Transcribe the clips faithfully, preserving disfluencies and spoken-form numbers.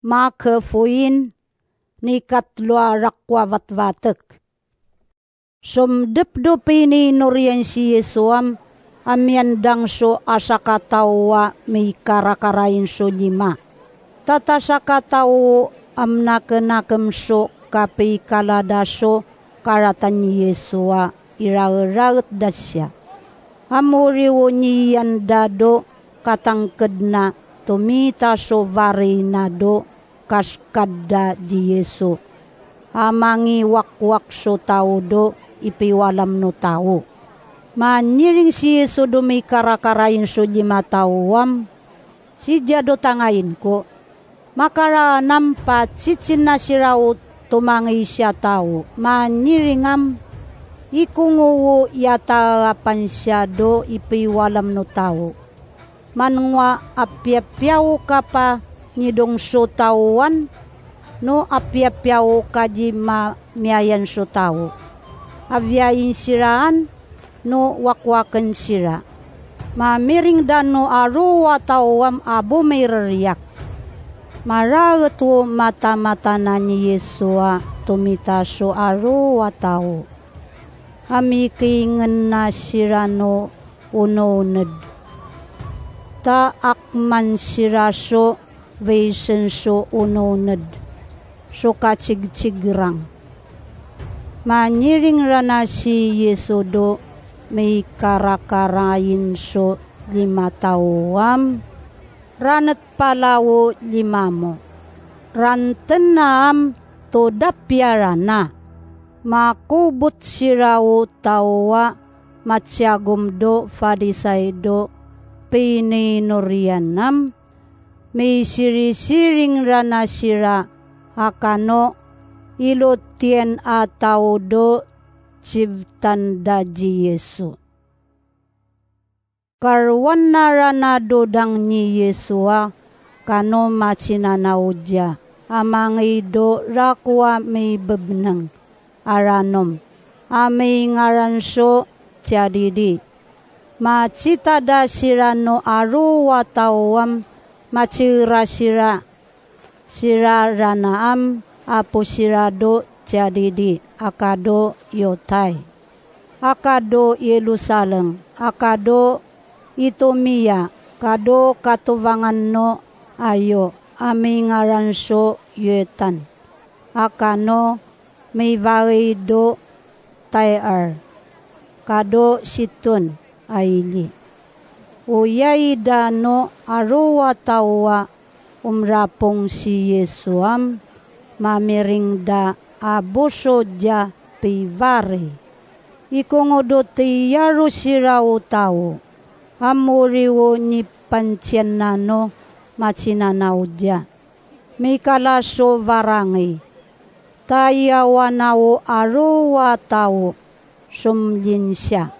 Maake foin, ni katloa rakwa vatvatek. Som debdeb i norian ti Iesu am, a miandang so a tia kataua mai karakarain so lima. Tata tia katau am nakenakem so kabeikaladaa so karatan Iesu a iraeraa te tia. Am uriu n ian dado katangkedna tomita so varei nado kaskada Iesu. A mangi wakwak so taudo i beiwalam no tau. Maniring ti Iesu do mai karakarain so lima tauam. Ti tia do tangainko. Makaraanam bwa ti tinna tiraua to mangei tia tau. Maniringam. I kunguwu i ataaban tia do i beiwalam no tau. Manua a biabiauka bwa n idong so tauan, no a biabiauka i ma-, meaean so tau. A wiain tira an, no wakwaken tira. Ma miringda no aroa tauam a bo mai rariak. Ma raetu matamatana Iesu a tomita so aroa tau. A mi kiingena tira no unouned. Ta akman tira so weisen so unouned. So katiktikirang. Maniring rana ti Iesu do mai karakarain so lima tauam. Ranet balawo limamo. Rantenna am to dabiarana. Ma kubut tiraua taua ma tiakum do Farisai do beinei norianam. Mai tiritiring rana tira akano ilo tien a tau do tibtanda Iesu. Karuanna rana do dang Iesu akano ma tinanaudia. A mangei do rakua mai bebneng. Aranom. A mai ngaran so tiariri. Ma titada tira no aroa tauam ma tira tira. Tira rana am a bo tira do tiariri, akado Iotai. Akado Ierusalem, akado Itumia, kado katobangan no aio, a mai ngaran so Ioetan. Akano mai warei do Tair, kado Titon, airi. Ao iai da no aroa taua um rabong ti Iesu am, ma miringda a bo tiodia bwa i warei. I kongodo te iaro tiraua tau, am uriu ni bantian nano ma tinanaudia. Mai kalato warangei. Tai aua nao aroa tau, som lintia.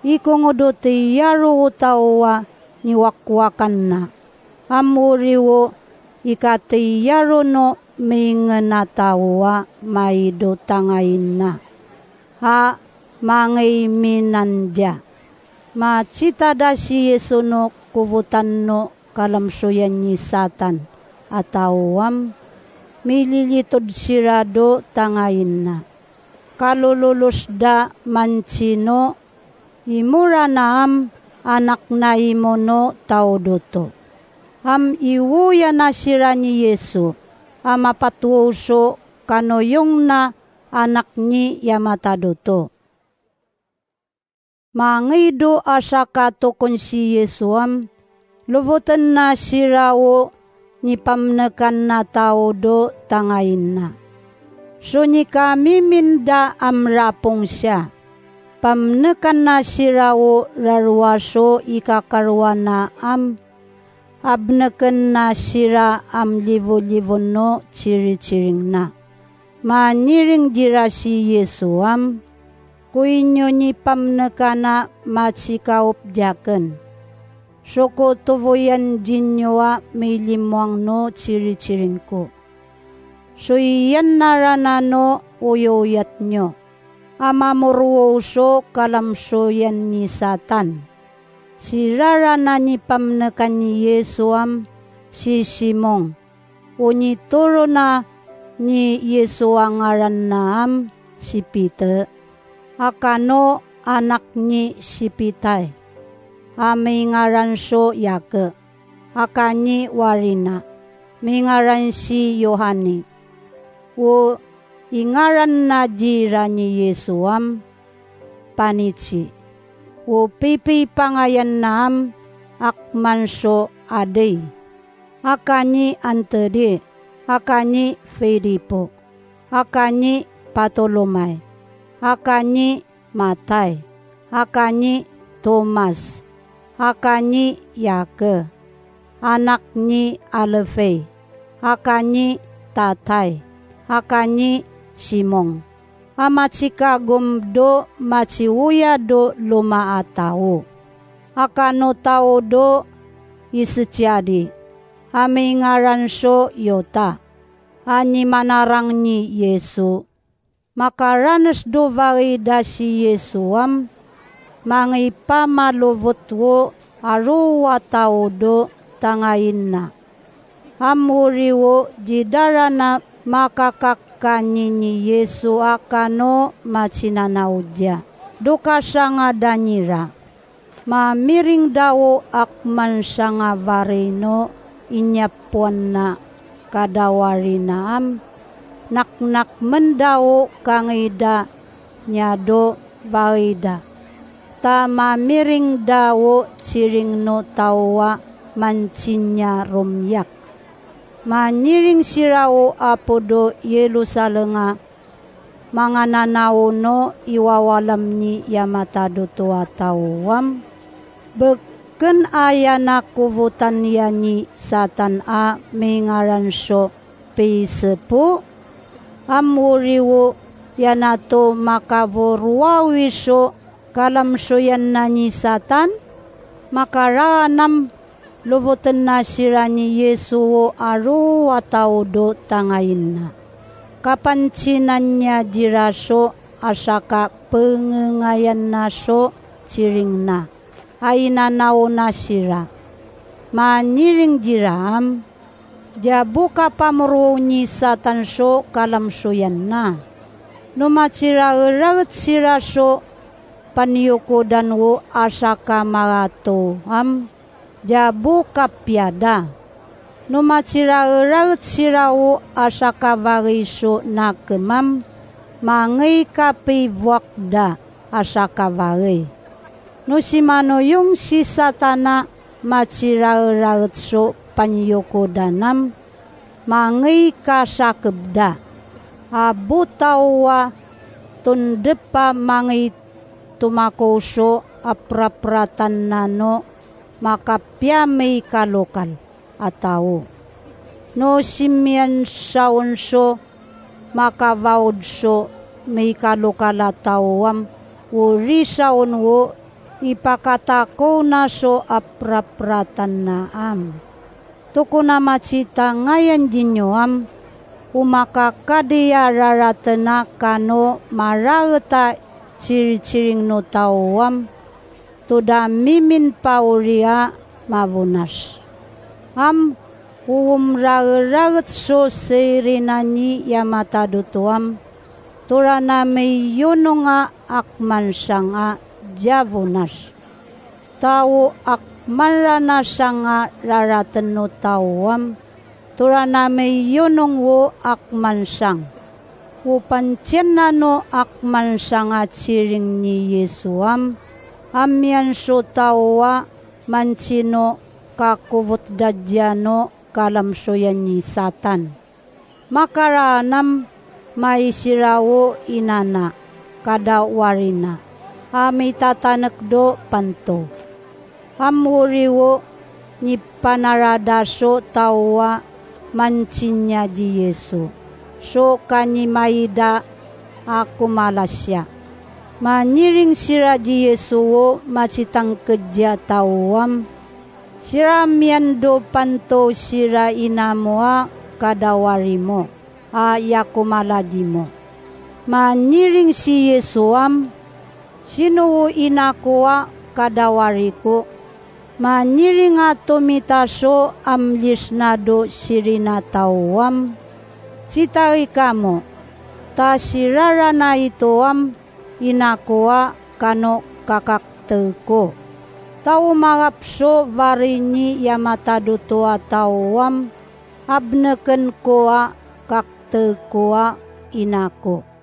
I kongodo te iaro taua ni wakwakanna. Am uriu i kate iaro no mai ngena taua ma i do tangainna. A mangei minandia. Ma titada ti Iesu no kubutan no kalamtoian ni Satan a tauam, mai lilitod tira do tangainna. Kalolotda man tino, imurana am a nako n ai mono taudoto. Am iuoia natira n Iesu, am a batuouto kanoiongna a nako n ai matadoto. Ma ngaido a tia katokon ti Iesu am, roboten natira ao ni bamnekan taudo tangainna. Tao ni kamiminda am rabong tia. Bamnekan natira ao raruato i kakaruana am, abnekan natira am riburibu no tiritiringna. Ma niring tira ti Iesu am, koinio ni bamnekana ma ti kaobdiaken. Tao ko toboian tinioa mai rimoang no tiritiringko. Tao ian arana no oioiatnio. Am a moruouto kalamtoian ni Satan. Ti rarana ni bamnekan Iesu am, ti Timong. Onitorona ni Iesu angaran Naam Tibitia, akano anak ni Tibitai, a mwingaran tio Iakobo, akanni warina, mwingaran ti Ioane. Ao ingaran natiira ni Iesu am Baniti, ao bibibwangaia Naam, akman tio Adei, akanni Antere, akanni Firibo, akanni Batolomai, akanni Matai, akanni Tomati, akanni Iakobo, anak ni Alefei, akanni Tadai, akanni Timon, a matikagum do matiuia do luma a tao, akano tao do Itiari, a mwingaran tio Iota, a nimanarang ni Iesu. Ma karaneti do wariida ti Iesu am, ma ngibama lobot ao aroua tao do tangainna. Am uri ao ridara na makakakani ni Iesu akano ma tinanauria, do katangadanira. Ma miringda ao akman tianga warei no i niabuanna kadawarina am, naknakmenda ao kangiida n ado wariida. Ta ma miringda ao tiring no taua man tinnia romiak. Ma niring tira ao a bodo Ierutarem, ma ngkana a nano i wawalam ni aomata do tao am, bukina aia na kubutan ia ni Satan a mwingaran tio Beetibu. Am uri ao ia na to makaboruawi tio kalamtoianna ni Satan? Ma karanam lobotin natira ni Iesu ao aroua tao do tangainna. Kabantinan iatira tio a tia kabongingaianna tio tiringna, ai nanao natira. Ma niring tira am, ria buka bamuruu ni Satan tio kalamtoianna. Numa tira irauti tira tio bwaniokodan ao a tia kamarato am, ria buka biada. Numa tira irauti tira ao a tia kawarei tio nakim am, ma ngkekei buakda a tia kawarei. Noti manoiung ti Satana ma tira irauti tio bwaniokodan am, ma ngkekei katakibda. A bo taua tondibwa ma ngke e tumakou tio a buraburatan nano ma kabea mwaikalokal a tao. Noti mian tiaon tio ma kawaon tio mwaikalokal a tao am, ao ri tiaon ao i bakatakouna tio a buraburatan am. Tokona ma tita ngaia n rinio am, ao ma kakaria raratina kano ma rarata tiritiring no tao am, toda mimin bauria ma bunati. Am uum raurauti tio tirinan aomata do tao am, torana mai ononga akman tianga, ria bunati. Tao akman rana tianga raratin no tao am, torana mai onong ao akman tiang. Ao bwantian nano akman tianga tiring ni Iesu am, am mian tio taua man tino kakubotdadia no kalamtoian ni Satan. Ma karanam mai tira ao inana kadawarina, a mei tatanek do bwanto. Am uri ao ni banarada tio taua man tinnia Iesu, tio kani maida a kumaratia. Ma niring tira Iesu ao ma titangkiria tao am, tira mian do bwanto tira inamo a kadawarimo, a I a kumararimo. Ma niring ti Iesu am, tino inako a kadawariko, Ma n iringa tomitaso am ritinado tirinatauam, ti taikamo, ta ti raranaitoam i nakoa kanoan kakakteiko. Tau ma rabto warin i a matarotoa tauam, abnekenkoa kakteikoa i nako.